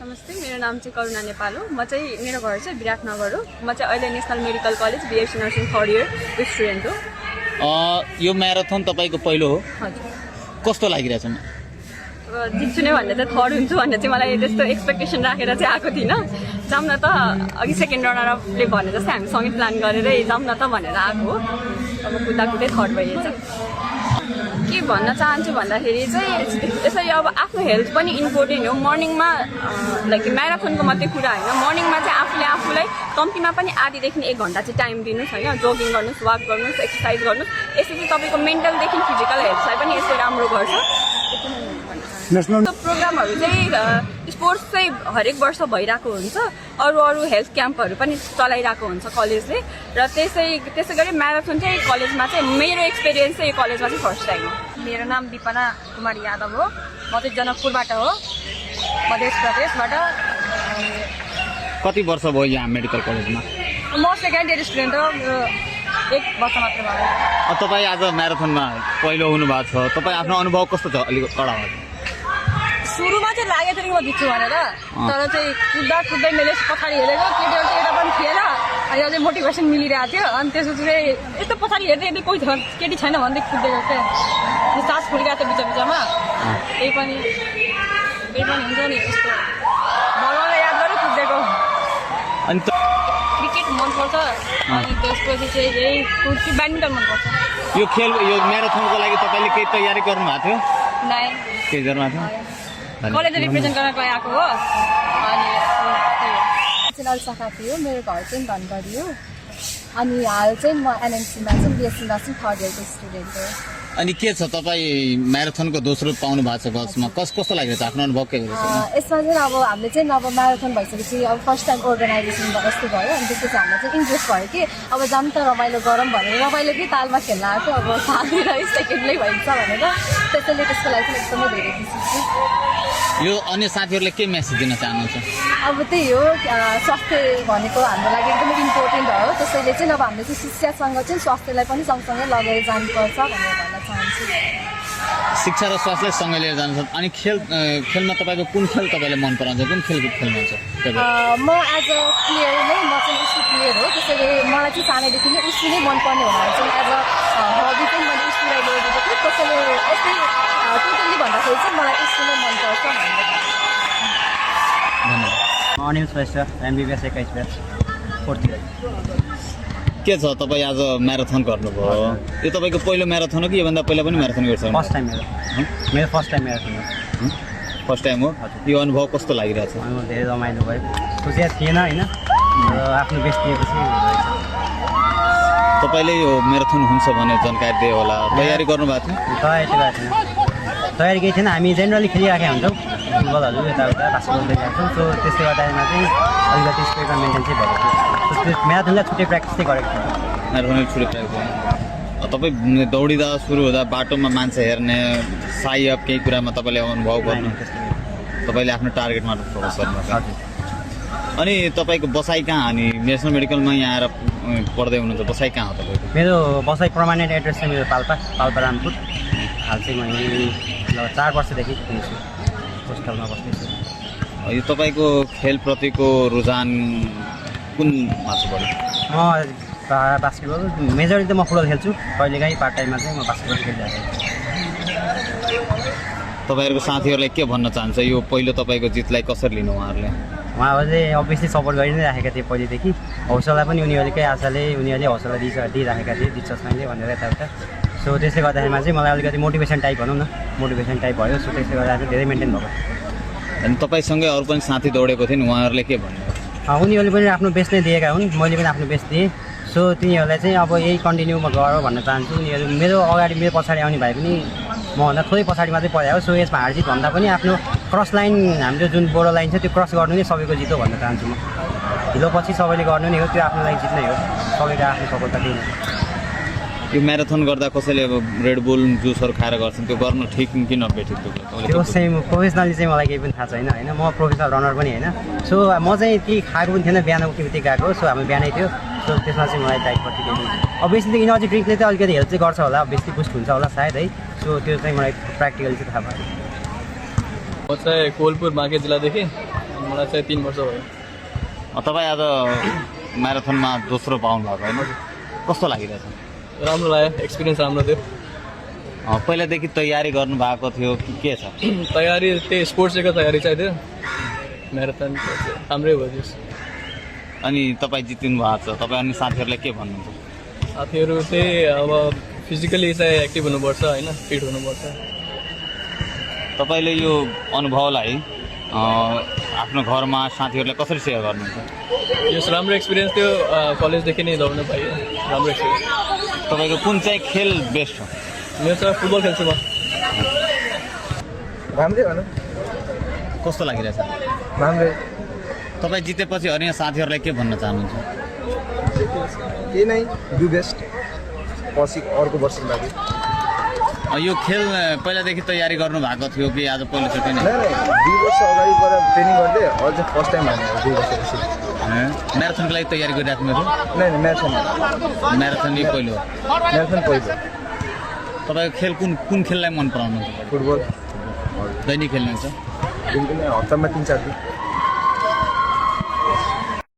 नमस्ते, मेरो नाम चाहिँ करुणा नेपाल हो। म चाहिँ मेरो घर चाहिँ विराटनगर हो। म चाहिँ अहिले national medical college BSc nursing 3rd year student हो। यो म्याराथन तपाईँको पहिलो हो? हजुर। कस्तो लागिरहेछ? जित्छु नै भन्ने चाहिँ थर्ड हुन्छु भन्ने चाहिँ मलाई त्यस्तो एक्सपेक्टेसन राखेर चाहिँ आएको थिइनँ। जाऊँ न त, अघि सेकेन्ड रनरअपले भने जस्तै हामी सँगै प्लान गरेरै जाऊँ न त भनेर आएको हो। अब कुद्दा कुदै थर्ड भइएछ। के भन्न चाहन्छु भन्दाखेरि चाहिँ यसरी अब आफ्नो हेल्थ पनि इम्पोर्टेन्ट हो। मर्निङमा लाइक म्याराथनको मात्रै कुरा होइन, मर्निङमा चाहिँ आफूलाई कम्तीमा पनि आधीदेखि 1 घन्टा चाहिँ टाइम दिनुहोस् होइन। जोगिङ गर्नुहोस्, वाक गर्नुहोस्, एक्सर्साइज गर्नुहोस्। यसले चाहिँ तपाईँको मेन्टलदेखि फिजिकल हेल्थलाई पनि यसले राम्रो गर्छ। प्रोग्रामहरू चाहिँ स्पोर्ट्स चाहिँ हरेक वर्ष भइरहेको हुन्छ। अरू हेल्थ क्याम्पहरू पनि चलाइरहेको हुन्छ कलेजले। र त्यसै गरी म्याराथन चाहिँ कलेजमा चाहिँ मेरो एक्सपिरियन्स चाहिँ यो कलेजमा चाहिँ फर्स्ट टाइम हो। मेरो नाम दिपना कुमारी यादव हो। म चाहिँ जनकपुरबाट हो, मध्य प्रदेशबाट। कति वर्ष भयो यहाँ मेडिकल कलेजमा? म सेकेन्ड इयर स्टुडेन्ट हो, मेरो 1 वर्ष मात्र भयो। तपाईँ आज म्याराथनमा पहिलो हुनुभएको छ, तपाईँ आफ्नो अनुभव कस्तो छ? अलिक कडा भयो। सुरुमा चाहिँ लागेको थियो कि म जित्छु भनेर, तर चाहिँ कुद्दै मैले पछाडि हेरेको केटीहरू चाहिँ एउटा पनि थिएन। अनि अझै मोटिभेसन मिलिरहेको थियो। अनि त्यसपछि चाहिँ यस्तो पछाडि हेर्दै यदि कोही केटी छैन भन्दै कुद्दै गएको थियो। सास फुलिरहेको थियो बिचमा। त्यही पनि हुन्छ नि, यस्तो भगवानलाई याद गरेर कुद्देको। अनि क्रिकेट मनपर्छ, अनि त्यसपछि चाहिँ यही ब्याडमिन्टन मनपर्छ। यो म्याराथनको लागि तपाईँले केही तयारी गर्नुभएको थियो? नै केही गर्नुभएको थियो? कलेज रिप्रेजेन्ट गर्नको लागि आएको हो। अनि चाहिँ शाखा थियो, मेरो घर चाहिँ धनगढी हो। अनि हाल चाहिँ म एनएमसीमा चाहिँ बीएससी नर्सिङ 3rd इयरको स्टुडेन्ट हो। अनि के छ, तपाईँ म्याराथनको दोस्रो पाउनु भएको छ बसमा, कस्तो लागिरहेछ? आफ्नो अनुभव के छ? यसमा चाहिँ अब हामीले चाहिँ अब म्याराथन भइसकेपछि अब फर्स्ट टाइम अर्गनाइजेसन जस्तो भयो। अनि त्यसपछि हामीलाई चाहिँ इन्ट्रेस्ट भयो कि अब जाऊँ त रमाइलो गरौँ भनेर। रमाइलो कि तालमा खेल्न आएको, अब थालेर सेकेन्डलै भइन्छ भनेर। त्यसैले त्यसको लागि चाहिँ एकदमै धेरै खुसी छु। यो अन्य साथीहरूले के मेसेज दिन चाहनुहुन्छ? अब त्यही हो, स्वास्थ्य भनेको हाम्रो लागि एकदमै इम्पोर्टेन्ट हो। त्यसैले चाहिँ अब हामीले चाहिँ शिक्षासँग चाहिँ स्वास्थ्यलाई पनि सँगसँगै लगेर जानुपर्छ भनेर भन्न चाहन्छु। शिक्षा र स्वास्थ्यलाई सँगै लिएर जानुहुन्छ। अनि खेलमा तपाईँको कुन खेल तपाईँलाई मन पराउँछ? कुन खेलको खेल्नुहुन्छ? म एज अ प्लेयर नै, म चाहिँ उसु प्लेयर हो। त्यसैले मलाई चाहिँ सानैदेखि नै उसु नै मनपर्ने हुनाले चाहिँ एज अ हबी चाहिँ मैले उसुलाई लिएको थिएँ। त्यसैले यस्तै टोटल्ली भन्दाखेरि चाहिँ मलाई उसु नै मनपर्छ भनेर। My name is Vaishya, MBBS 21 batch, 4th year. के छ, तपाईँ आज म्याराथन गर्नुभयो? यो तपाईँको पहिलो म्याराथन हो कि योभन्दा पहिला पनि म्याराथन गर्छ? फर्स्ट टाइम मेरो फर्स्ट टाइम म्याराथन हो। फर्स्ट टाइम हो। यो अनुभव कस्तो लागिरहेछ? धेरै रमाइलो भयो, सोचेको थिएन होइन, आफ्नो बेस्ट दिएपछि हुँदैछ। तपाईँले यो म्याराथन हुन्छ भन्ने जानकारी दियो होला, तयारी गर्नुभएको थियो? तयारी केही थिएन, हामी जेनरली खेलिराखेका हुन्छौँ फुटबलहरू यताउता बास्केटबल खेलिरहेको छौँ। सो त्यसले गर्दामा चाहिँ अलिकति स्पिडमा मेन्टेन चाहिँ भएको थियो। म्याराथनलाई छुट्टै प्र्याक्टिस चाहिँ गरेको थियो। म्याराथनले छुट्टै प्र्याक्टिस। तपाईँ दौडिँदा सुरु हुँदा बाटोमा मान्छे हेर्ने, सायब केही कुरामा तपाईँले अनुभव गर्नु, तपाईँले आफ्नो टार्गेटमा फोकस गर्नु। अनि तपाईँको बसाइ कहाँ? अनि नेसनल मेडिकलमा यहाँ आएर पढ्दै हुनुहुन्छ, बसाइ कहाँ हो तपाईँको? मेरो बसाइ पर्मानेन्ट एड्रेस चाहिँ मेरो पाल्पा रामपुर। हाल चाहिँ मैले 4 वर्षदेखि हुन्छु होस्टेलमा बस्दैछु। यो तपाईँको खेलप्रतिको रुझान कुनमा छ बढी? म बास्केटबल, मेजोरिटी त म फुटबल खेल्छु, कहिलेकाहीँ पार्ट टाइममा चाहिँ म बास्केटबल खेलिरहेको छु। तपाईँहरूको साथीहरूलाई के भन्न चाहन्छ? यो पहिलो तपाईँको जितलाई कसरी लिनु उहाँहरूले? उहाँहरूले अभियसली सपोर्ट गरि नै राखेका थिए पहिलेदेखि। हौसला पनि उनीहरूकै आशाले उनीहरूले हौसला दिइराखेका थिए, दिन्छ मैले भनेर यताउता। सो त्यसले गर्दाखेरिमा चाहिँ मलाई अलिकति मोटिभेसन टाइप भनौँ न, मोटिभेसन टाइप भयो। सो त्यसले गर्दा चाहिँ धेरै मेन्टेन भएको। अनि तपाईँसँगै अरू पनि साथी दौडेको थियो नि, उहाँहरूले के भन्नु? उनीहरूले पनि आफ्नो बेस्ट नै दिएका हुन्, मैले पनि आफ्नो बेस्ट दिएँ। सो तिनीहरूलाई चाहिँ अब यही कन्टिन्यू म गर भन्न चाहन्छु। उनीहरू मेरो अगाडि मेरो पछाडि आउने भए पनि मभन्दा थोरै पछाडि मात्रै पऱ्यो। सो यसमा हारजित भन्दा पनि आफ्नो क्रस लाइन, हाम्रो जुन बोर्डर लाइन छ त्यो क्रस गर्नु नै सबैको जित हो भन्न चाहन्छु म। ढिलो पछि सबैले गर्नु नै हो, त्यो आफ्नो लागि जित्नै हो, सबैको आफ्नो सफलता दिनु। यो म्याराथन गर्दा कसैले अब रेड बुल जुसहरू खाएर गर्छन्, त्यो गर्नु ठिक कि नबेठिक? त्यो चाहिँ प्रोफेसनली चाहिँ मलाई केही पनि थाहा छैन होइन, म प्रोफेसनल रनर पनि होइन। सो म चाहिँ ती खाएको पनि थिएन, बिहान उठ्ने बित्तिकै गएको। सो हाम्रो बिहानै थियो। सो त्यसमा चाहिँ मलाई टाइपपट्टि केही अभियसली इनर्जी ड्रिङ्कले चाहिँ अलिकति हेल्थ चाहिँ गर्छ होला, अभियसली बुस्ट हुन्छ होला सायद है। सो त्यो चाहिँ मलाई प्र्याक्टिकली चाहिँ थाहा भयो। म चाहिँ कोलपुर बाँके जिल्लादेखि, म मलाई चाहिँ 3 वर्ष भयो। तपाईँ आज म्याराथनमा दोस्रो पाउनु भएको होइन कस्तो लागिरहेछ राम्रो लाग्यो, एक्सपिरियन्स राम्रो थियो। पहिलादेखि तयारी गर्नु भएको थियो कि के छ तयारी त्यही स्पोर्ट्स डेको तयारी चाहिँ थियो, म्याराथन राम्रै भयो त्यस। अनि तपाईँ जितिनु भएको छ, तपाईँ अनि साथीहरूलाई के भन्नुहुन्छ? साथीहरू त्यही अब फिजिकली चाहिँ एक्टिभ हुनुपर्छ होइन, फिट हुनुपर्छ। तपाईँले यो अनुभवलाई आफ्नो घरमा साथीहरूलाई कसरी सेयर गर्नुहुन्छ? यो राम्रो एक्सपिरियन्स थियो, कलेजदेखि नै दौड्न पाइयो, राम्रो एक्सपिरियन्स। तपाईँको कुन चाहिँ खेल बेस्ट हो? मेरो चाहिँ फुटबल खेल्छु म। राम्रै भनौँ, कस्तो लागिरहेछ? राम्रै। तपाईँ जितेपछि अन्य साथीहरूलाई के भन्न चाहनुहुन्छ? केही नै, डु बेस्ट, पछि अर्को वर्षको लागि। यो खेल पहिलादेखि तयारी गर्नु भएको थियो कि आज पहिलोचोटि नै? नै 2 वर्ष अगाडि गएर ट्रेनिङ गर्दै अझ फर्स्ट टाइम हाने 2 वर्षपछि। म्याराथनको लागि तयारी गरिराख्नु थियो? नै म्याराथन म्याराथन पहिलो? म्याराथन पहिलो। तपाईँको खेल कुन खेललाई मन पराउनुहुन्छ? फुटबल दैनिक खेल्नुहुन्छ? हप्तामा 3-4 दिन।